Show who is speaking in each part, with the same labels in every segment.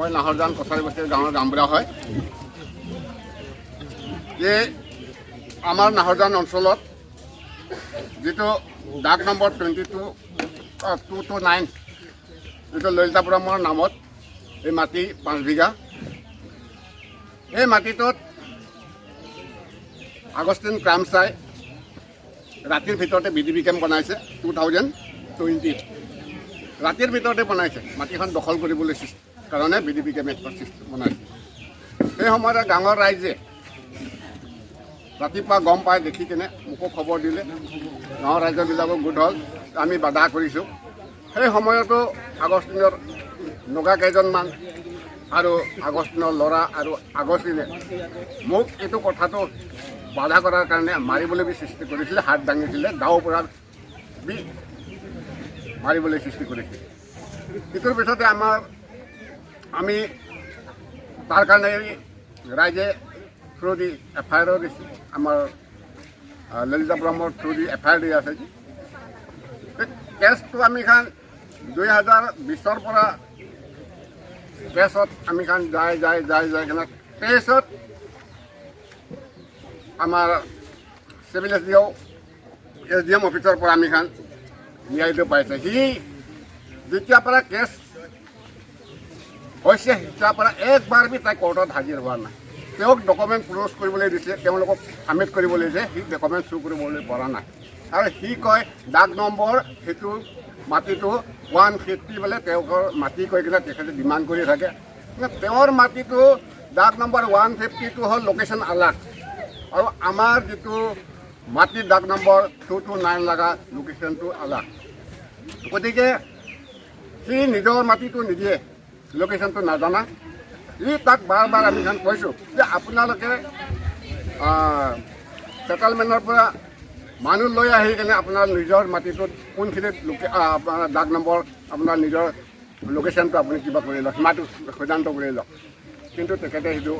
Speaker 1: মই নাহৰজান কছাৰীবস্তি গাঁৱৰ গাঁওবুঢ়া হয়। যে আমাৰ নাহৰজান অঞ্চলত যিটো ডাক নম্বৰ 22 229, যিটো ললিতাপুৰমৰ নামত এই মাটি 5 বিঘা, এই মাটিটোত আগষ্টিন ক্ৰামচাই ৰাতিৰ ভিতৰতে বি ডি পি কেম্প বনাইছে। 2020ত ৰাতিৰ ভিতৰতে বনাইছে। মাটিখন দখল কৰিবলৈ কাৰণে বি ডি পি কেম্প এখন সৃষ্টি বনাইছে। সেই সময়তে গাঁৱৰ ৰাইজে ৰাতিপুৱা গম পাই দেখি কেনে মোকো খবৰ দিলে। গাঁৱৰ ৰাইজবিলাকো গোট হ'ল, আমি বাধা কৰিছোঁ। সেই সময়তো আগষ্টিনৰ নগা কেইজনমান আৰু আগষ্টিনৰ ল'ৰা আৰু আগষ্টিনে মোক এইটো কথাটো বাধা কৰাৰ কাৰণে মাৰিবলৈ বি সৃষ্টি কৰিছিলে। হাত দাঙিছিলে, দাও পৰা বি মাৰিবলৈ সৃষ্টি কৰিছিল। সেইটোৰ পিছতে আমি তাৰ কাৰণে ৰাইজে থ্ৰু দি এফ আই আৰো দিছে। আমাৰ ললিতা ব্ৰহ্মৰ through the F I R দি আছে। এই কেছটো আমি খান 2020ৰ পৰা কেছত আমি খান যাই যাই যাই যাই কিনে 23ত আমাৰ civil S D O', S D M অফিচৰ পৰা আমি খান ন্যায়টো পাইছে। সি যেতিয়াৰ পৰা কেছ হৈছে, তেতিয়াৰ পৰা একবাৰ বি তাই কোৰ্টত হাজিৰ হোৱা নাই। তেওঁক ডকুমেণ্ট প্ৰডিউচ কৰিবলৈ দিছে, তেওঁলোকক ছাবমিট কৰিবলৈ দিছে, সি ডকুমেণ্ট শ্ব' কৰিবলৈ পৰা নাই। আৰু সি কয় ডাক নম্বৰ সেইটো মাটিটো 150 বোলে তেওঁলোকৰ মাটি কৈ কিনে তেখেতে ডিমাণ্ড কৰি থাকে। কিন্তু তেওঁৰ মাটিটো ডাক নম্বৰ 152 হ'ল লোকেশ্যন আলাগ আৰু আমাৰ যিটো মাটিৰ ডাক নম্বৰ 229 লগা লোকেশ্যনটো আলাগ। গতিকে সি নিজৰ মাটিটো নিদিয়ে, লোকেশ্যনটো নাজানা। সি তাক বাৰ বাৰ আমি কৈছোঁ যে আপোনালোকে ছেটেলমেণ্টৰ পৰা মানুহ লৈ আহি কেনে আপোনাৰ নিজৰ মাটিটোত কোনখিনিত আপোনাৰ ডাক নম্বৰ, আপোনাৰ নিজৰ লোকেশ্যনটো আপুনি কিবা কৰি লওক, সীমাটো সিদ্ধান্ত কৰি লওক। কিন্তু তেখেতে সেইটো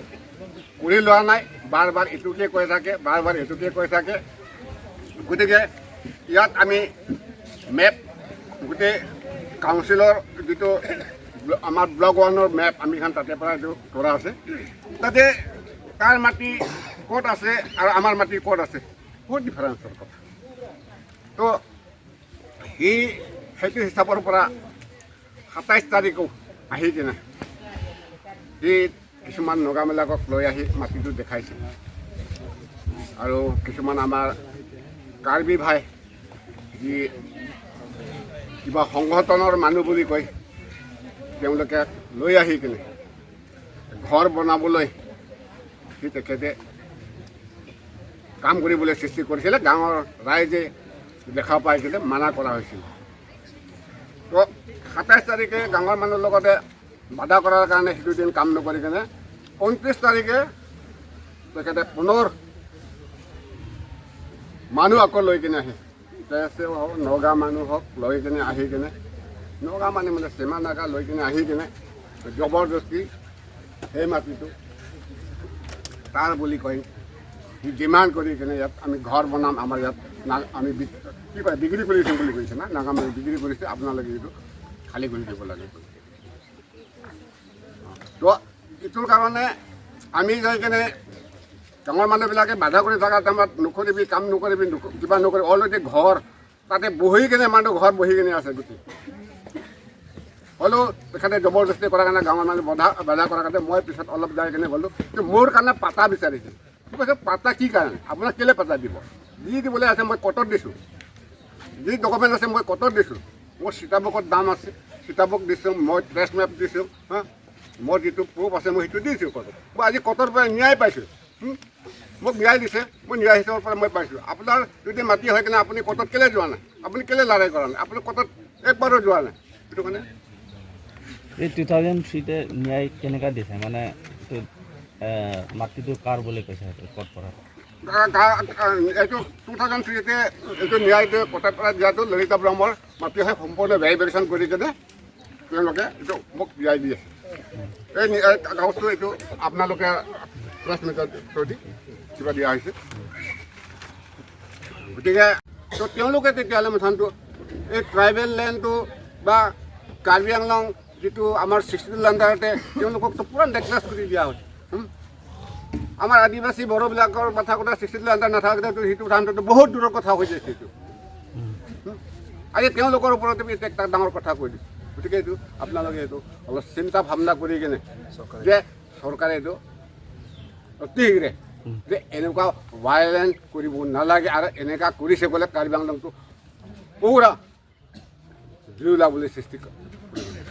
Speaker 1: কৰি লোৱা নাই। বাৰ বাৰ এইটোকে কৈ থাকে, বাৰ বাৰ এইটোকে কৈ থাকে। গতিকে ইয়াত আমি মেপ, গোটেই কাউন্সিলৰ যিটো আমাৰ ব্লক ওৱানৰ মেপ আমি খান তাতে পৰা এইটো কৰা আছে। তাতে তাৰ মাটি ক'ত আছে আৰু আমাৰ মাটি ক'ত আছে, বহুত ডিফাৰেঞ্চৰ কথা। তো সি সেইটো হিচাপৰ পৰা 27 তাৰিখো আহি কিনে সি কিছুমান নগাবিলাকক লৈ আহি মাটিটো দেখাইছে আৰু কিছুমান আমাৰ কাৰ্বি ভাই যি কিবা সংগঠনৰ মানুহ বুলি কয়, তেওঁলোকে লৈ আহি কিনে ঘৰ বনাবলৈ সি তেখেতে কাম কৰিবলৈ সৃষ্টি কৰিছিলে। গাঁৱৰ ৰাইজে দেখা পাই কিনে মানা কৰা হৈছিল। তো 27 তাৰিখে গাঁৱৰ মানুহৰ লগতে বাধা কৰাৰ কাৰণে সেইটো দিন কাম নকৰি কিনে 29 তাৰিখে তেখেতে পুনৰ মানুহ আকৌ লৈ কিনে আহে, তেজে হওক, নগা মানুহ হওক, লৈ কিনে আহি কিনে, নগা মানে মানে চেমা নাগা লৈ কিনে আহি কিনে জবৰদস্তি সেই মাটিটো তাৰ বুলি কয় ডিমাণ্ড কৰি কিনে ইয়াত আমি ঘৰ বনাম, আমাৰ ইয়াত না আমি কি কয় বিক্ৰী কৰিছোঁ বুলি কৈছে না, নাগা মানুহ বিক্ৰী কৰিছে, আপোনালোকে এইটো খালী কৰি দিব লাগে। তো এইটোৰ কাৰণে আমি যাই কিনে গাঁৱৰ মানুহবিলাকে বাধা কৰি থকা টাইমত নকৰিবি, কাম নকৰিবি, কিবা নকৰিবি, অলৰেডি ঘৰ তাতে বহি কিনে মানুহ ঘৰ বহি কিনে আছে গোটেই। হ'লেও তেখেতে জবৰদস্তি কৰাৰ কাৰণে, গাঁৱৰ মানুহ বাধা কৰাৰ কাৰণে মই পিছত অলপ যাই কিনে গ'লোঁ যে মোৰ কাৰণে পাতা বিচাৰিছিল। মই কৈছোঁ, পাতা কি কাৰণে? আপোনাক কেলৈ পাতা দিব? যি দিবলৈ আছে মই কটত দিছোঁ, যি ডকুমেণ্ট আছে মই কটত দিছোঁ। মোৰ সীতাবুকত দাম আছে, সীতাবুক দিছোঁ, মই ট্ৰেচ মেপ দিছোঁ, হা, মোৰ যিটো প্ৰুফ আছে মই সেইটো দিছোঁ কটত। মই আজি কটৰ পৰা ন্যায় পাইছোঁ। মোক ন্যায় দিছে, মই ন্যায় হিচাপৰ পৰা মই পাইছোঁ। আপোনাৰ যদি মাটি হয় কিনে আপুনি কটত কেলৈ যোৱা নাই? আপুনি কেলৈ লৰাই কৰা নাই? আপুনি কটত একবাৰো যোৱা নাই, সেইটো কাৰণে।
Speaker 2: এই 2003তে ন্যায় কেনেকুৱা দিছে? মানে এইটো মাটিটো কাৰ বুলি কৈছে, সেইটো ক'ত পৰা?
Speaker 1: এইটো 2003তে এইটো ন্যায়টো কটাৰ পৰা দিয়াটো ললিতা ব্ৰহ্মৰ মাটি হয়। সম্পূৰ্ণ ভেৰিফিকেশ্যন কৰি কিনে তেওঁলোকে এইটো মোক ন্যায় দি আছে। এই কাগজটো এইটো আপোনালোকে প্ৰেছ মিটত থ্ৰু দি কিবা দিয়া হৈছে। গতিকে তো তেওঁলোকে তেতিয়াহ'লে মথানটো এই ট্ৰাইবেল লেণ্ডটো বা কাৰ্বি আংলং যিটো আমাৰ 62 আণ্ডাৰতে তেওঁলোককতো পূৰা নেকলেছ কৰি দিয়া হৈছে। আমাৰ আদিবাসী বড়োবিলাকৰ কথা কথা 62 আণ্ডাৰ নাথাকিলেতো সেইটো ধানটোতো বহুত দূৰৰ কথা হৈ যায় সেইটো। আজি তেওঁলোকৰ ওপৰতে এটা ডাঙৰ কথা কৈ দিছোঁ। গতিকে এইটো আপোনালোকে এইটো অলপ চিন্তা ভাৱনা কৰি কিনে যে চৰকাৰে এইটো অতি শীঘ্ৰে যে এনেকুৱা ভায়লেণ্ট কৰিব নালাগে আৰু এনেকুৱা কৰিছে বোলে কাৰ্বি আংলংটো পুৰা জুই ওলাবলৈ সৃষ্টি কৰিব লাগিব।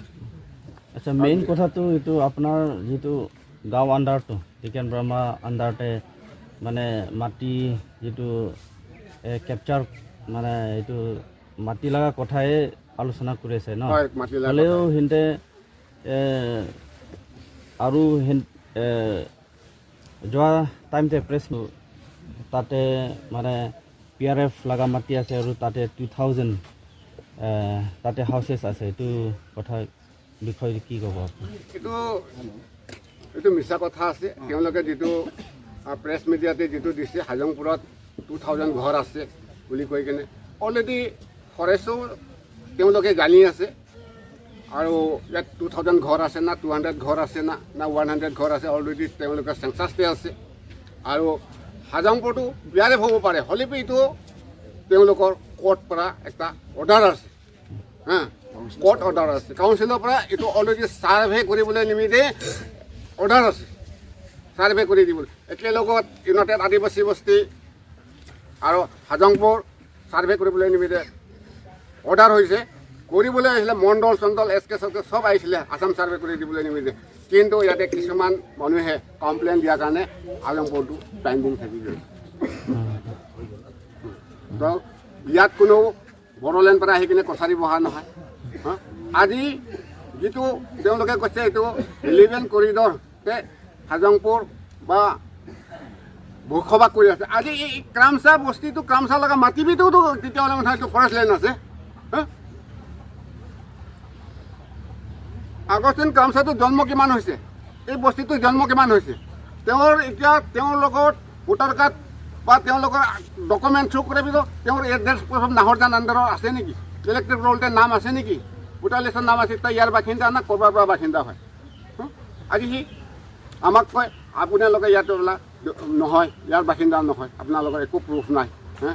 Speaker 2: আচ্ছা, মেইন কথাটো এইটো আপোনাৰ যিটো গাঁও আণ্ডাৰটো টিকেন ব্ৰহ্মা আণ্ডাৰতে মানে মাটি যিটো কেপচাৰ মানে এইটো মাটি লগা কথাই আলোচনা কৰি আছে ন?
Speaker 1: হয়, মাটি লগা।
Speaker 2: হ'লেও সিহঁতে আৰু যোৱা টাইমতে প্ৰেছ তাতে মানে পিআৰএফ লগা মাটি আছে আৰু তাতে 2000 তাতে হাউচেছ আছে, এইটো কথা বিষয়ে কি ক'ব আপুনি?
Speaker 1: এইটো মিছা কথা আছে। তেওঁলোকে যিটো প্ৰেছ মিডিয়াতে যিটো দিছে, হাজংপুৰত 2000 ঘৰ আছে বুলি কৈ কিনে, অলৰেডি ফৰেষ্টো তেওঁলোকে জানি আছে। আৰু ইয়াত 2000 ঘৰ আছে না 200 ঘৰ আছে না 100 ঘৰ আছে, অলৰেডি তেওঁলোকৰ চেঞ্চাছতে আছে। আৰু হাজংপুৰটো বিয়াৰে হ'ব পাৰে, হ'লেও এইটো তেওঁলোকৰ কোৰ্ট পৰা এটা অৰ্ডাৰ আছে, হা, কোৰ্ট অৰ্ডাৰ আছে, কাউন্সিলৰ পৰা এইটো অলৰেডি ছাৰ্ভে কৰিবলৈ নিমিত্তে অৰ্ডাৰ আছে, ছাৰ্ভে কৰি দিবলৈ। একেলগত ইউনাইটেড আদিবাসী বস্তি আৰু হাজংপুৰ ছাৰ্ভে কৰিবলৈ নিমিত্তে অৰ্ডাৰ হৈছে। কৰিবলৈ আহিছিলে মণ্ডল চণ্ডল, এছ কে চছ কে চব আহিছিলে আছাম ছাৰ্ভে কৰি দিবলৈ নিমিত্তে। কিন্তু ইয়াতে কিছুমান মানুহে কমপ্লেইন দিয়াৰ কাৰণে হাজংপুৰটো পেণ্ডিং থাকি গ'ল। তো ইয়াত কোনো বড়োলেণ্ড পৰা আহি কিনে কছাৰী বহা নহয়। হা? আজি যিটো তেওঁলোকে কৈছে এইটো 11 কৰিডৰ হাজংপুৰ বা বসবাস কৰি আছে। আজি এই ক্ৰামচা বস্তিটো, ক্ৰামচা লগা মাটিবিটোতো তেতিয়াহ'লে মানে এইটো ফৰেষ্ট লেণ্ড আছে। হা? আগষ্টিন ক্ৰামচাটোৰ জন্ম কিমান হৈছে, এই বস্তিটোৰ জন্ম কিমান হৈছে, তেওঁৰ এতিয়া তেওঁৰ লগত ভোটাৰ কাৰ্ড বা তেওঁলোকৰ ডকুমেণ্ট শ্ব' কৰি দিব, তেওঁৰ এড্ৰেছ প্ৰথম নাহৰজান আণ্ডাৰৰ আছে নেকি, ইলেক্ট্ৰিক ৰোলতে নাম আছে নেকি, ভোটাৰ লিষ্টৰ নাম আছে, তাই ইয়াৰ বাসিন্দা না ক'ৰবাৰ পৰা বাসিন্দা হয়? আজি সি আমাক কয় আপোনালোকে ইয়াত বোলা নহয়, ইয়াৰ বাসিন্দা নহয়, আপোনালোকৰ একো প্ৰুফ নাই। হা,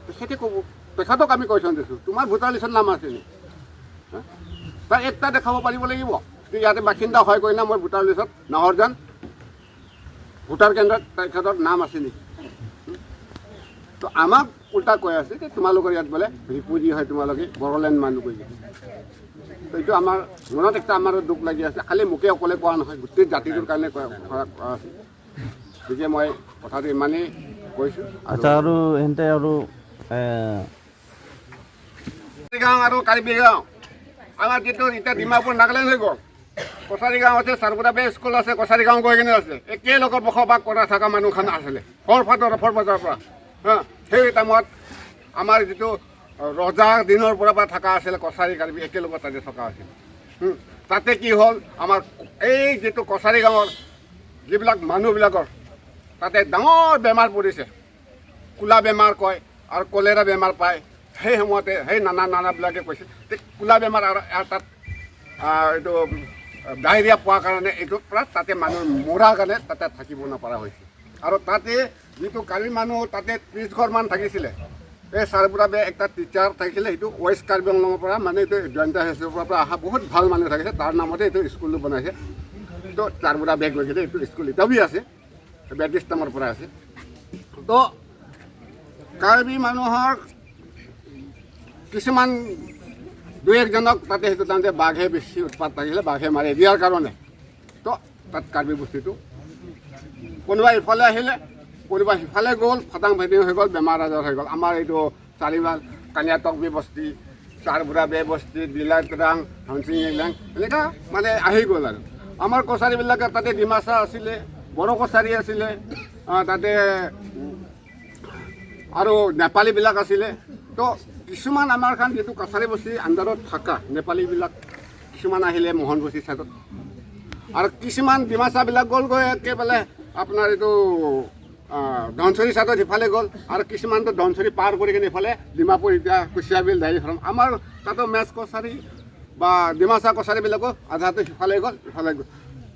Speaker 1: তেখেতে ক'ব, তেখেতক আমি কুৱেশ্যন দিছোঁ, তোমাৰ ভোটাৰ লিষ্টত নাম আছে নেকি? তাই একটা দেখাব পাৰিব লাগিব যে ইয়াতে বাসিন্দা হয় কৈ না, মই ভোটাৰ লিষ্টত নাহৰজান ভোটাৰ কেন্দ্ৰত তেখেতৰ নাম আছে নেকি? তো আমাক উল্টা কৈ আছে যে তোমালোকৰ ইয়াত বোলে ৰিপুজি হয়, তোমালোকে বড়োলেণ্ড মানুহ কৈ গৈছে। তো এইটো আমাৰ মনত একটা আমাৰ দুখ লাগি আছে। খালি মোকে অকলে কোৱা নহয়, গোটেই জাতিটোৰ কাৰণে কোৱা আছে। গতিকে মই কথাটো ইমানেই কৈছোঁ।
Speaker 2: আচ্ছা, আৰু সিহঁতে আৰু
Speaker 1: গাঁও আৰু কাৰ্বি গাঁও আমাৰ যিটো এতিয়া ডিমাপুৰ নাগালেণ্ড হৈ গ'ল, কছাৰী গাঁও আছে, চাৰগুৰা বে স্কুল আছে, কছাৰী গাঁও গৈ কিনে আছে, একেলগত বসবাস কৰা থকা মানুহখন আছিলে ফৰফাটৰ ফৰবজাৰৰ পৰা। হা, সেই টাইমত আমাৰ যিটো ৰজা দিনৰ পৰা থকা আছিলে কছাৰী কাৰ্বি একেলগত তাতে থকা আছিল। তাতে কি হ'ল, আমাৰ এই যিটো কছাৰী গাঁৱৰ যিবিলাক মানুহবিলাকৰ তাতে ডাঙৰ বেমাৰ পৰিছে, কোলা বেমাৰ কয় আৰু কলেৰা বেমাৰ পায়। সেই সময়তে সেই নানা নানাবিলাকে কৈছে কোলা বেমাৰ আৰু তাত এইটো ডায়েৰিয়া পোৱাৰ কাৰণে এইটোৰ পৰা তাতে মানুহ মৰাৰ কাৰণে তাতে থাকিব নপৰা হৈছে। আৰু তাতে যিটো কাৰ্বি মানুহ তাতে 30 ঘৰমান থাকিছিলে। এই চাৰপুৰা বে একটা টিচাৰ থাকিছিলে, সেইটো ৱেষ্ট কাৰ্বি আংলঙৰ পৰা, মানে এইটো জয়ন্ত হিলছৰ পৰা অহা বহুত ভাল মানুহ থাকিছে, তাৰ নামতে এইটো স্কুলটো বনাইছে। তো চাৰপুৰা বে গৈ কিনে এইটো স্কুল এতিয়াও আছে, ব্ৰিটিছ টাইমৰ পৰা আছে। তো কাৰ্বি মানুহৰ কিছুমান দুই একজনক তাতে সেইটো তাতে বাঘে বেছি উৎপাত থাকিলে বাঘে মাৰি দিয়াৰ কাৰণে তো তাত কাৰ্বি বস্তিটো কোনোবা ইফালে আহিলে, কোনোবা সিফালে গ'ল, ফটাং ফেটিং হৈ গ'ল, বেমাৰ আজাৰ হৈ গ'ল। আমাৰ এইটো চাৰিবাৰ কানিয়াটকবি বস্তি, চাৰবুৰা বে বস্তি, ডিলাটৰাং, ধনচিং ইলাং এনেকুৱা মানে আহি গ'ল। আৰু আমাৰ কছাৰীবিলাকে তাতে ডিমাচা আছিলে, বড়ো কছাৰী আছিলে, তাতে আৰু নেপালীবিলাক আছিলে। তো কিছুমান আমাৰ খান যিটো কছাৰী বস্তি আণ্ডাৰত থকা নেপালীবিলাক কিছুমান আহিলে মোহন বস্তি চাইডত, আৰু কিছুমান ডিমাচাবিলাক গ'লগৈ একেবাৰে আপোনাৰ এইটো ধনচৰি চাইডত সিফালে গ'ল, আৰু কিছুমানটো ধনচৰি পাৰ কৰি কিনে ইফালে ডিমাপুৰ এতিয়া কুচিয়াবিল ডায়েৰী ফাৰ্ম। আমাৰ তাতো মেচ কছাৰী বা ডিমাচা কছাৰীবিলাকো আধাটো সিফালে গ'ল, ইফালে গ'ল।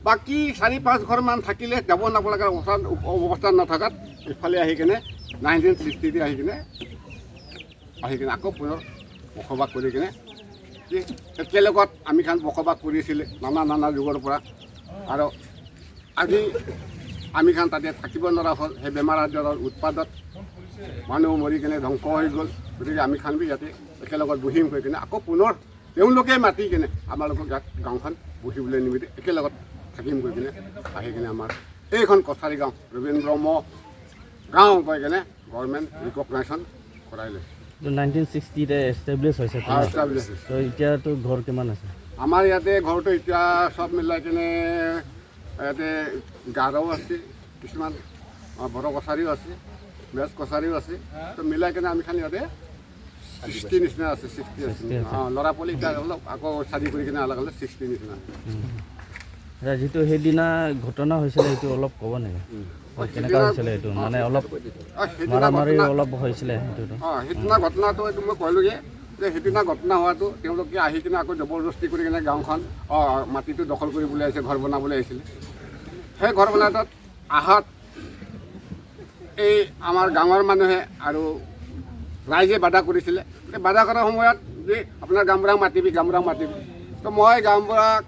Speaker 1: বাকী 4-5 ঘৰমান থাকিলে যাব নাপালাৰ অৱস্থা নথকাত ইফালে আহি কিনে 1960 আহি কিনে আকৌ পুনৰ বসবাস কৰি কিনে কি একেলগত আমি খান বসবাস কৰিছিলে নানা নানা যুগৰ পৰা। আৰু আজি আমি খান তাতে থাকিব নোৱাৰা হ'ল। সেই বেমাৰ আজাৰৰ উৎপাদত মানুহ মৰি কিনে ধ্বংস হৈ গ'ল। গতিকে আমি খান বি ইয়াতে একেলগত বহিম কৈ কিনে আকৌ পুনৰ তেওঁলোকে মাতি কিনে আমালোকক ইয়াত গাঁওখন বহিবলৈ নিমিত্তে একেলগত থাকিম কৈ কিনে আহি কিনে আমাৰ এইখন কছাৰী গাঁও ৰবীন্দ্ৰ ব্ৰহ্ম গাঁও কৈ কিনে গভৰ্ণমেণ্ট ৰিকগনাইশ্যন কৰাই লৈছে।
Speaker 2: 1960তে এষ্টাব্লিছ হৈছে?
Speaker 1: এষ্টাব্লিছ হৈছে।
Speaker 2: তো এতিয়াতো ঘৰ কিমান আছে?
Speaker 1: আমাৰ ইয়াতে ঘৰটো এতিয়া চব মিলাই কিনে ইয়াতে গাৰো আছে, কিছুমান বড়ো কছাৰীও আছে, মেচ কছাৰীও আছে। তো মিলাই কিনে আমি খালি ইয়াতে 60 নিচিনা আছে, 60 আছে।
Speaker 2: 60 আছে।
Speaker 1: অঁ, ল'ৰা পোৱালি এতিয়া অলপ আকৌ চাদি কৰি কিনে আলাগ আলাগ 60 নিচিনা।
Speaker 2: এতিয়া যিটো সেইদিনা ঘটনা হৈছিলে, সেইটো অলপ ক'ব নেকি? কেনেকুৱা হৈছিলে এইটো, মানে অলপ
Speaker 1: সেইদিনা
Speaker 2: মাৰামাৰি
Speaker 1: ঘটনা
Speaker 2: অলপ হৈছিলে সেইটোতো?
Speaker 1: অঁ, সেইদিনা ঘটনাটো এইটো মই ক'লোৱে যে সেইদিনা ঘটনা হোৱাটো তেওঁলোকে আহি কিনে আকৌ জবৰদস্তি কৰি কিনে গাঁওখন মাটিটো দখল কৰিবলৈ আহিছে, ঘৰ বনাবলৈ আহিছিলে। সেই ঘৰ বনাওঁত আহাত এই আমাৰ গাঁৱৰ মানুহে আৰু ৰাইজে বাধা কৰিছিলে। এই বাধা কৰাৰ সময়ত যে আপোনাৰ গাঁওবুঢ়াক মাতিবি, গাঁওবুঢ়াক মাতিবি, তো মই গাঁওবুঢ়াক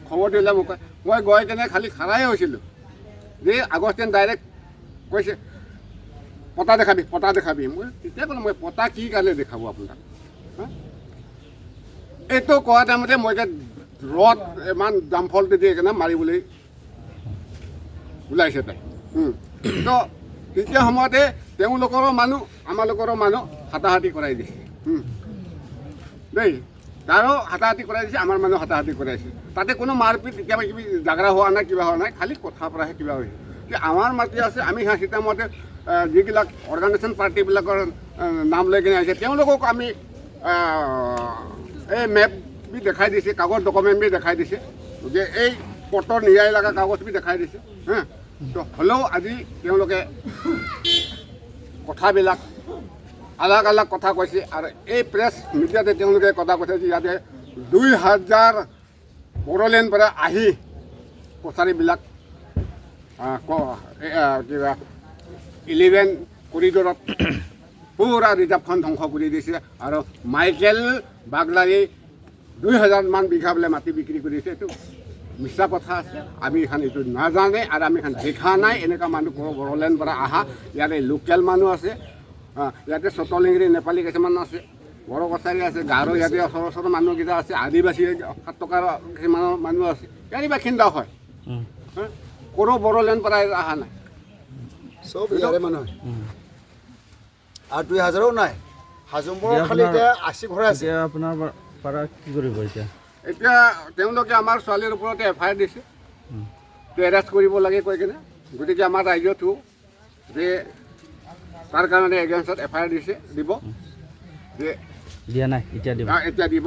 Speaker 1: খবৰ দিলে মোক, মই গৈ কেনে খালি খাৰাই হৈছিলোঁ যে আগষ্টিন ডাইৰেক্ট কৈছে, "পতা দেখাবি, পতা দেখাবি।" মই তেতিয়া ক'লো, মই পতা কি কাৰণে দেখাব আপোনাক, হা? এইটো কোৱা টাইমতে মই এতিয়া ৰদ ইমান জামফলটো দি কেনে মাৰিবলৈ ওলাইছে তাই। তো তেতিয়া সময়তে তেওঁলোকৰো মানুহ, আমালোকৰো মানুহ হাতাহাতি কৰাই দিছে দেই। তাৰো হাতাহাতি কৰাই দিছে, আমাৰ মানুহ হাতাহাতি কৰাইছে। তাতে কোনো মাৰপিট কেতিয়াবা কিবি ঝাগৰা হোৱা নাই, কিবা হোৱা নাই, খালি কথাৰ পৰাহে কিবা হৈছে যে আমাৰ মাটি আছে। আমি সিদ্ধামতে যিবিলাক অৰ্গেনাইজেশ্যন পাৰ্টিবিলাকৰ নাম লৈ কিনে আহিছে, তেওঁলোকক আমি এই মেপ বি দেখাই দিছে, কাগজ ডকুমেণ্ট বি দেখাই দিছে যে এই পটৰ নিয়াই লগা কাগজ বি দেখাই দিছে, হা। তো হ'লেও আজি তেওঁলোকে কথাবিলাক আলাগ আলাগ কথা কৈছে। আৰু এই প্ৰেছ মিডিয়াতে তেওঁলোকে কথা কৈছে যে ইয়াতে 2000 বড়োলেণ্ড পৰা আহি কছাৰীবিলাক কিবা 11 কৰিডৰত পুৰা ৰিজাৰ্ভখন ধ্বংস কৰি দিছে আৰু মাইকেল বাগলাৰী 2000মান বিঘা বোলে মাটি বিক্ৰী কৰিছে। এইটো মিছা কথা আছে। আমি এখন এইটো নাজানে আৰু আমি এখন দেখা নাই এনেকুৱা মানুহ বড়োলেণ্ড পৰা অহা। ইয়াতে লোকেল মানুহ আছে, ইয়াতে চতলিংগিৰি নেপালী কিছুমান আছে, বড়ো কছাৰী আছে, গাৰো ইয়াতে ওচৰ ওচৰৰ মানুহকেইটা আছে, আদিবাসী 7 টকাৰ কিছুমানৰ মানুহ আছে, ইয়াৰে বাসিন্দা হয়। হা? কোনো বড়োলেণ্ড পৰা অহা নাই।
Speaker 3: চব ইয়াৰে মানুহ হয়। আৰু 2000ও নাই হাজোংবৰ।
Speaker 2: এতিয়া
Speaker 3: খালি
Speaker 2: আপোনাৰ
Speaker 3: এতিয়া 80 ঘৰে আছে।
Speaker 2: এতিয়া আপোনাৰ পৰা কি কৰিব এতিয়া?
Speaker 1: এতিয়া তেওঁলোকে আমাৰ ছোৱালীৰ ওপৰতে এফ I R দিছে, এৰেষ্ট কৰিব লাগে কৈ কিনে। গতিকে আমাৰ ৰাইজতো যে তাৰ কাৰণে এগেইনষ্টত এফ I R দিছে, দিব যে
Speaker 2: দিয়া নাই, এতিয়া দিব?
Speaker 1: এতিয়া দিব।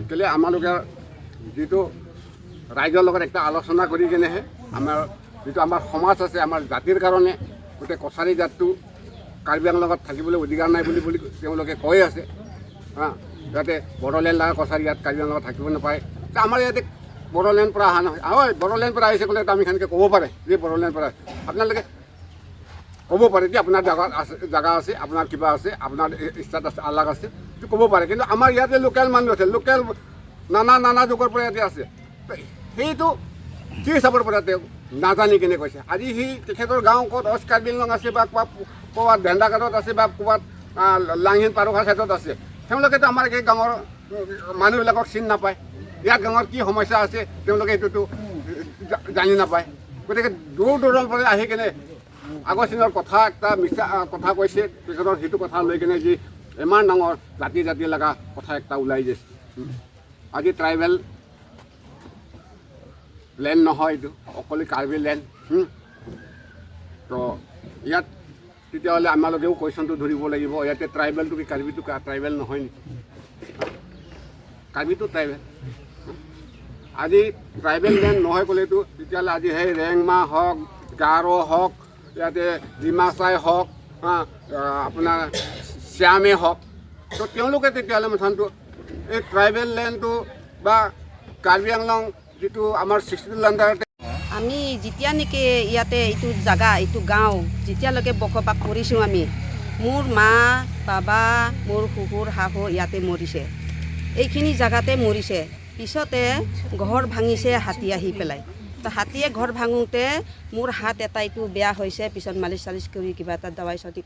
Speaker 1: কেলে আমালোকে যিটো ৰাইজৰ লগত একটা আলোচনা কৰি কিনেহে আমাৰ যিটো আমাৰ সমাজ আছে, আমাৰ জাতিৰ কাৰণে গোটেই কছাৰী জাতটো কাৰ্বি আংলঙত থাকিবলৈ অধিকাৰ নাই বুলি বুলি তেওঁলোকে কৈ আছে, হা, যাতে বড়োলেণ্ড লগা কছাৰী ইয়াত কাৰ্বি আংলঙত থাকিব নাপায়। তে আমাৰ ইয়াতে বড়োলেণ্ড পৰা অহা নহয়। হয়, বড়োলেণ্ড পৰা আহিছে ক'লে আমি সেনেকৈ ক'ব পাৰে যে বড়োলেণ্ড পৰা আপোনালোকে ক'ব পাৰে যে আপোনাৰ জাগা আছে, জাগা আছে, আপোনাৰ কিবা আছে, আপোনাৰ ষ্টেট আছে, আলাগ আছে, সেইটো ক'ব পাৰে। কিন্তু আমাৰ ইয়াতে লোকেল মানুহ আছে, লোকেল নানা নানা যুগৰ পৰা ইয়াতে আছে। ত সেইটো কি হিচাপৰ পৰা তেওঁ নাজানি কেনে কৈছে? আজি সি তেখেতৰ গাঁও ক'ত ৱেষ্ট কাৰ্বি আংলং আছে বা ক'ৰবাত ক'ৰবাত ভেন্দাঘাটত আছে বা ক'ৰবাত লাংহিন পাৰঘাট চাইডত আছে, তেওঁলোকেতো আমাৰ এই গাঁৱৰ মানুহবিলাকক চিনি নাপায়। ইয়াত গাঁৱৰ কি সমস্যা আছে তেওঁলোকে এইটোতো জানি নাপায়। গতিকে দূৰ দূৰৰ পৰা আহি কেনে আগৰ দিনৰ কথা এটা মিছা কথা কৈছে। তেখেতৰ সেইটো কথা লৈ কেনে যি ইমান ডাঙৰ জাতি জাতি লগা কথা এটা ওলাই গৈছে। আজি ট্ৰাইবেল লেণ্ড নহয়, এইটো অকলে কাৰ্বি লেণ্ড। তো ইয়াত তেতিয়াহ'লে আমালোকেও কুৱেশ্যনটো ধৰিব লাগিব, ইয়াতে ট্ৰাইবেলটো কি কাৰ্বিটো ট্ৰাইবেল নহয় নেকি? কাৰ্বিটো ট্ৰাইবেল। আজি ট্ৰাইবেল লেণ্ড নহয় ক'লেতো তেতিয়াহ'লে আজি সেই ৰেংমা হওক, গাৰো হওক, ইয়াতে ডিমাচাই হওক, আপোনাৰ শ্যামে হওক, তো তেওঁলোকে তেতিয়াহ'লে মুঠনটো এই ট্ৰাইবেল লেণ্ডটো বা কাৰ্বি আংলং যিটো আমাৰ 62 আণ্ডাৰতে।
Speaker 4: আমি যেতিয়া নেকি ইয়াতে এইটো জাগা, এইটো গাঁও যেতিয়ালৈকে বসবাস কৰিছোঁ আমি, মোৰ মা বাবা, মোৰ শহুৰ শাহু ইয়াতে মৰিছে, এইখিনি জেগাতে মৰিছে। পিছতে ঘৰ ভাঙিছে হাতী আহি পেলাই। তো হাতীয়ে ঘৰ ভাঙোতে মোৰ হাত এটা এইটো বেয়া হৈছে। পিছত মালিচ চালিচ কৰি কিবা এটা দাৱাই চাৱাই,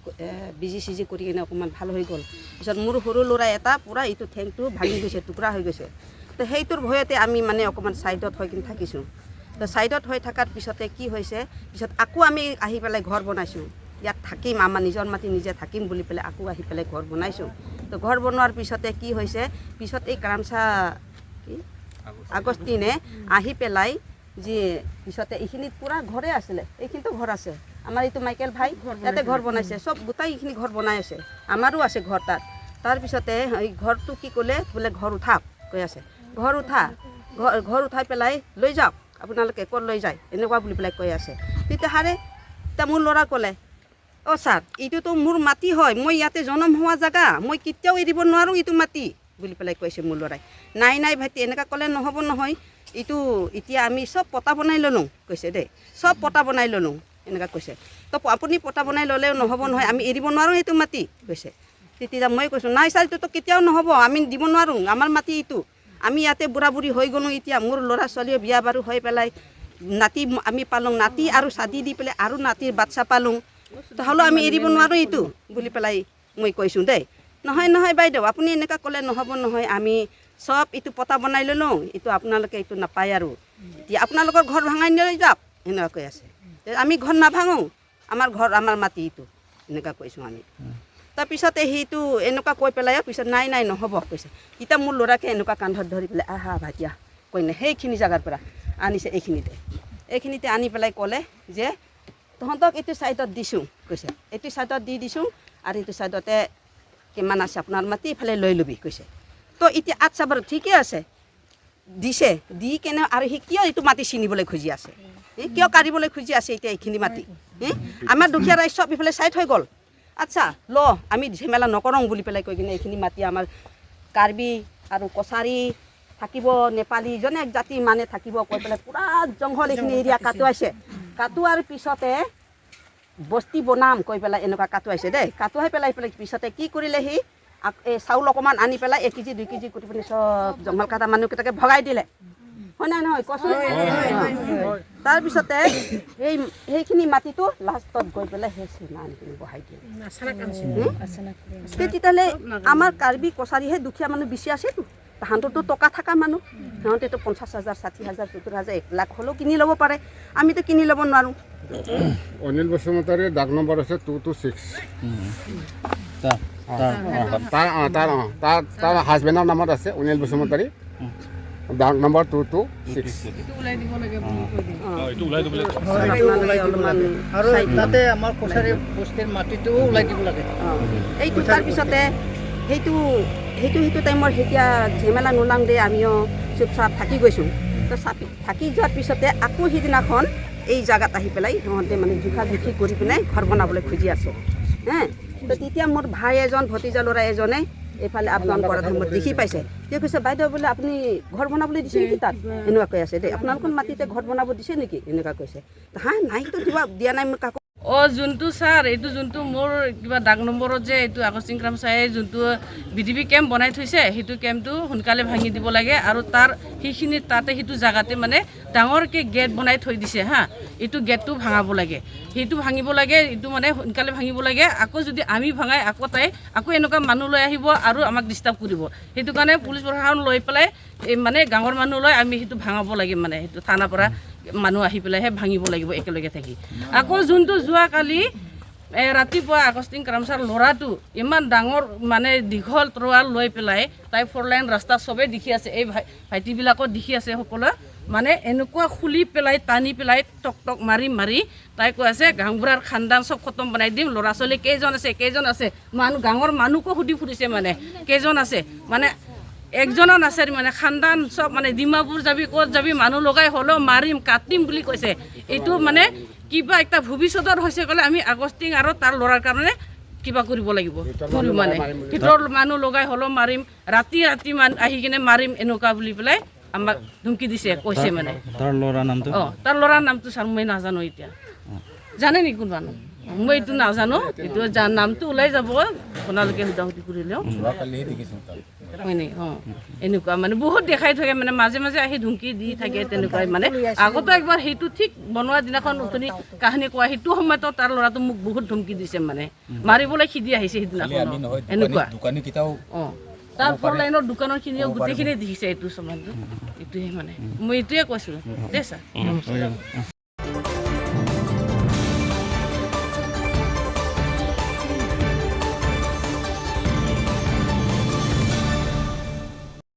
Speaker 4: বিজি চিজি কৰি কিনে অকণমান ভাল হৈ গ'ল। পিছত মোৰ সৰু ল'ৰা এটা পূৰা এইটো ঠেংটো ভাঙি গৈছে, টুকুৰা হৈ গৈছে। তো সেইটোৰ ভয়তে আমি মানে অকণমান ছাইডত হৈ কিনে থাকিছোঁ। তো ছাইডত হৈ থকাৰ পিছতে কি হৈছে, পিছত আকৌ আমি আহি পেলাই ঘৰ বনাইছোঁ। ইয়াত থাকিম, আমাৰ নিজৰ মাটি নিজে থাকিম বুলি পেলাই আকৌ আহি পেলাই ঘৰ বনাইছোঁ। তো ঘৰ বনোৱাৰ পিছতে কি হৈছে, পিছত এই কাৰামচা কি আগষ্টিনে আহি পেলাই যি পিছতে এইখিনিত পূৰা ঘৰে আছিলে, এইখিনিতো ঘৰ আছে আমাৰ। এইটো মাইকেল ভাই ইয়াতে ঘৰ বনাইছে, চব গোটেই এইখিনি ঘৰ বনাই আছে, আমাৰো আছে ঘৰ তাত। তাৰপিছতে এই ঘৰটো কি ক'লে বোলে, ঘৰ উঠাওক কৈ আছে, ঘৰ উঠা, ঘৰ উঠাই পেলাই লৈ যাওক আপোনালোকে, ক'ত লৈ যায় এনেকুৱা বুলি পেলাই কৈ আছে। তেতিয়া হাৰে এতিয়া মোৰ ল'ৰা ক'লে, অ' ছাৰ, এইটোতো মোৰ মাটি হয়, মই ইয়াতে জনম হোৱা জেগা, মই কেতিয়াও এৰিব নোৱাৰোঁ এইটো মাটি বুলি পেলাই কৈছে মোৰ ল'ৰাই। নাই নাই ভাইটি, এনেকুৱা ক'লে নহ'ব নহয়, এইটো এতিয়া আমি চব পটা বনাই ল'লোঁ কৈছে দেই, চব পটা বনাই ল'লোঁ এনেকুৱা কৈছে। তো আপুনি পটা বনাই ল'লেও নহ'ব নহয়, আমি এৰিব নোৱাৰোঁ এইটো মাটি কৈছে। তেতিয়া মই কৈছোঁ, নাই ছাৰ, এইটোতো কেতিয়াও নহ'ব, আমি দিব নোৱাৰোঁ, আমাৰ মাটি এইটো। আমি ইয়াতে বুঢ়া বুঢ়ী হৈ গ'লোঁ, এতিয়া মোৰ ল'ৰা ছোৱালীয়ে বিয়া বাৰু হৈ পেলাই নাতি আমি পালোঁ, নাতি আৰু চাদি দি পেলাই আৰু নাতিৰ বাচ্চা পালোঁ, তো হ'লেও আমি এৰিব নোৱাৰোঁ এইটো বুলি পেলাই মই কৈছোঁ দেই। নহয় নহয় বাইদেউ, আপুনি এনেকুৱা ক'লে নহ'ব নহয়, আমি চব এইটো পটা বনাই ল'লোঁ, এইটো আপোনালোকে এইটো নাপায় আৰু এতিয়া আপোনালোকৰ ঘৰ ভাঙাই লৈ যাওক এনেকুৱা কৈ আছে। তে আমি ঘৰ নাভাঙো, আমাৰ ঘৰ আমাৰ মাটি এইটো এনেকুৱা কৈছোঁ আমি। তাৰপিছতে সেইটো এনেকুৱা কৈ পেলাই পিছত নাই নাই নহ'ব কৈছে। তেতিয়া মোৰ ল'ৰাকে এনেকুৱা কান্ধত ধৰি পেলাই আহা ভাইটিয়া কৈ নে সেইখিনি জেগাৰ পৰা আনিছে এইখিনিতে। এইখিনিতে আনি পেলাই ক'লে যে তহঁতক এইটো ছাইডত দিছোঁ কৈছে, এইটো ছাইডত দি দিছোঁ আৰু এইটো ছাইডতে কিমান আছে আপোনাৰ মাটি এইফালে লৈ ল'বি কৈছে। তো এতিয়া আচ্ছা বাৰু ঠিকে আছে, দিছে দি কেনে আৰু সি কিয় এইটো মাটি ছিঙিবলৈ খুজি আছে, কিয় কাঢ়িবলৈ খুজি আছে এতিয়া এইখিনি মাটি? আমাৰ দুখীয়া ৰাইজ চব ইফালে চাইড হৈ গ'ল। আচ্ছা ল, আমি ঝেমেলা নকৰোঁ বুলি পেলাই কৈ কিনে এইখিনি মাটি আমাৰ কাৰ্বি আৰু কছাৰী থাকিব, নেপালী জনে জাতি মানে থাকিব কৈ পেলাই পূৰা জংঘল এইখিনি এৰিয়া কাটোৱাইছে। কাটোৱাৰ পিছতে বস্তি বনাম কৈ পেলাই এনেকুৱা কাটোৱাইছে দেই। কাটোৱাই পেলাই পেলাই পিছতে কি কৰিলে সি, এই চাউল অকণমান আনি পেলাই 1 কেজি 2 কেজি কৰি পিনি চব জংঘল কটা মানুহকেইটাকে ভগাই দিলে। হয় নাই নহয় কচোন? তাৰপিছতে সেইখিনি মাটিটো লাষ্টত গৈ পেলাই সেই চীনা আনি পিনি বহাই দিয়ে। তেতিয়াহ'লে আমাৰ কাৰ্বি কছাৰীহে দুখীয়া মানুহ বেছি আছেতো, তাহাঁতৰতো টকা থকা মানুহ, সিহঁতেতো 50 হাজাৰ, 60 হাজাৰ, 70 হাজাৰ, 1 লাখ হ'লেও কিনি ল'ব পাৰে, আমিতো কিনি ল'ব নোৱাৰোঁ।
Speaker 1: অনিল বসুমতাৰীৰ ডাক নম্বৰ আছে 226।
Speaker 2: তাৰ তাৰ
Speaker 1: তাৰ অঁ তাৰ অঁ তাৰ তাৰ হাজবেণ্ডৰ নামত আছে, অনিল বসুমতাৰী, ডাক নম্বৰ 226।
Speaker 4: আপোনালোকে অলপমান
Speaker 5: আৰু
Speaker 4: চাই দিব।
Speaker 5: তাতে আমাৰ কছাৰী বস্তিৰ মাটিটোও ওলাই দিব লাগে।
Speaker 4: অঁ, এইটো তাৰপিছতে সেইটো সেইটো সেইটো টাইমৰ যেতিয়া ঝেমেলা নোলাং দে, আমিও চুপচাপ থাকি গৈছোঁ। তো চাপি থাকি যোৱাৰ পিছতে আকৌ সিদিনাখন এই জেগাত আহি পেলাই সিহঁতে মানে জোখা জুখি কৰি পিনে ঘৰ বনাবলৈ খুজি আছে হে। তো তেতিয়া মোৰ ভাই এজন, ভতিজা ল'ৰা এজনে এইফালে আপ ডাউন কৰা টাইমত দেখি পাইছে। তেওঁ কৈছে, বাইদেউ বোলে আপুনি ঘৰ বনাবলৈ দিছে নেকি তাত এনেকুৱা কৈ আছে দেই, আপোনালোকৰ মাটিতে ঘৰ বনাব দিছে নেকি এনেকুৱা কৈছে। হা, নাইতো কিবা দিয়া নাই মোক কাকো।
Speaker 6: অঁ, যোনটো ছাৰ, এইটো যোনটো মোৰ কিবা ডাক নম্বৰত যে এইটো আগষ্টিন ক্ৰামচাই যোনটো বি ডি পি কেম্প বনাই থৈছে, সেইটো কেম্পটো সোনকালে ভাঙি দিব লাগে। আৰু তাৰ সেইখিনি তাতে সেইটো জেগাতে মানে ডাঙৰকৈ গেট বনাই থৈ দিছে হা, এইটো গেটটো ভাঙাব লাগে, সেইটো ভাঙিব লাগে, এইটো মানে সোনকালে ভাঙিব লাগে। আকৌ যদি আমি ভাঙাই আকৌ তাই আকৌ এনেকুৱা মানুহ লৈ আহিব আৰু আমাক ডিষ্টাৰ্ব কৰিব। সেইটো কাৰণে পুলিচ প্ৰশাসন লৈ পেলাই এই মানে গাঁৱৰ মানুহ লৈ আমি সেইটো ভাঙাব লাগে। মানে সেইটো থানাৰ পৰা মানুহ আহি পেলাইহে ভাঙিব লাগিব একেলগে থাকি। আকৌ যোনটো যোৱাকালি ৰাতিপুৱা আগষ্টিন ক্ৰামচাৰ ল'ৰাটো ইমান ডাঙৰ মানে দীঘল তৰোৱাল লৈ পেলাই তাই ফ'ৰ লাইন ৰাস্তা চবেই দেখি আছে, এই ভাইটিবিলাকো দেখি আছে সকলোৱে, মানে এনেকুৱা খুলি পেলাই টানি পেলাই টক টক মাৰি মাৰি তাই কৈ আছে, গাঁওবুঢ়াৰ খানদান চব খতম বনাই দিম, ল'ৰা ছোৱালী কেইজন আছে কেইজন আছে, মানুহ গাঁৱৰ মানুহকো সুধি ফুৰিছে, মানে কেইজন আছে, মানে একজনো নাছে, মানে খানদান চব মানে ডিমাপুৰ যাবি ক'ত যাবি মানুহ লগাই হ'লেও মাৰিম কাটিম বুলি কৈছে। এইটো মানে কিবা এটা ভৱিষ্যতত হৈছে ক'লে আমি আগষ্টিং আৰু তাৰ ল'ৰাৰ কাৰণে কিবা কৰিব লাগিব ধৰি মানে ভিতৰৰ মানুহ লগাই হ'লেও মাৰিম, ৰাতি ৰাতি মান আহি কিনে মাৰিম, এনেকুৱা বুলি পেলাই আমাক ধমকি দিছে, কৈছে মানে।
Speaker 2: তাৰ ল'ৰা নামটো?
Speaker 6: অঁ, তাৰ ল'ৰাৰ নামটো ছাৰ মই নাজানো এতিয়া। জানে নেকি কোনোবা? মই এইটো নাজানো। এইটো নামটো ওলাই যাব আপোনালোকে সুধা সুধি কৰিলেও, হয় নেকি? অঁ, এনেকুৱা মানে বহুত দেখাই থাকে, মানে মাজে মাজে আহি ধুমকি দি থাকে তেনেকুৱাই। মানে আগতো একবাৰ সেইটো ঠিক বনোৱা দিনাখন, উঠনি কাহিনী কোৱা সেইটো সময়তো তাৰ ল'ৰাটো মোক বহুত ধমকি দিছে, মানে মাৰিবলৈ খেদি আহিছে সেইদিনাখন, এনেকুৱা। অঁ, তাৰ ফ'ৰ লাইনৰ দোকানৰখিনিও গোটেইখিনি দেখিছে এইটো সমানটো। এইটোৱে মানে মই এইটোৱে কৈছোঁ দেই ছাৰ, নমস্কাৰ।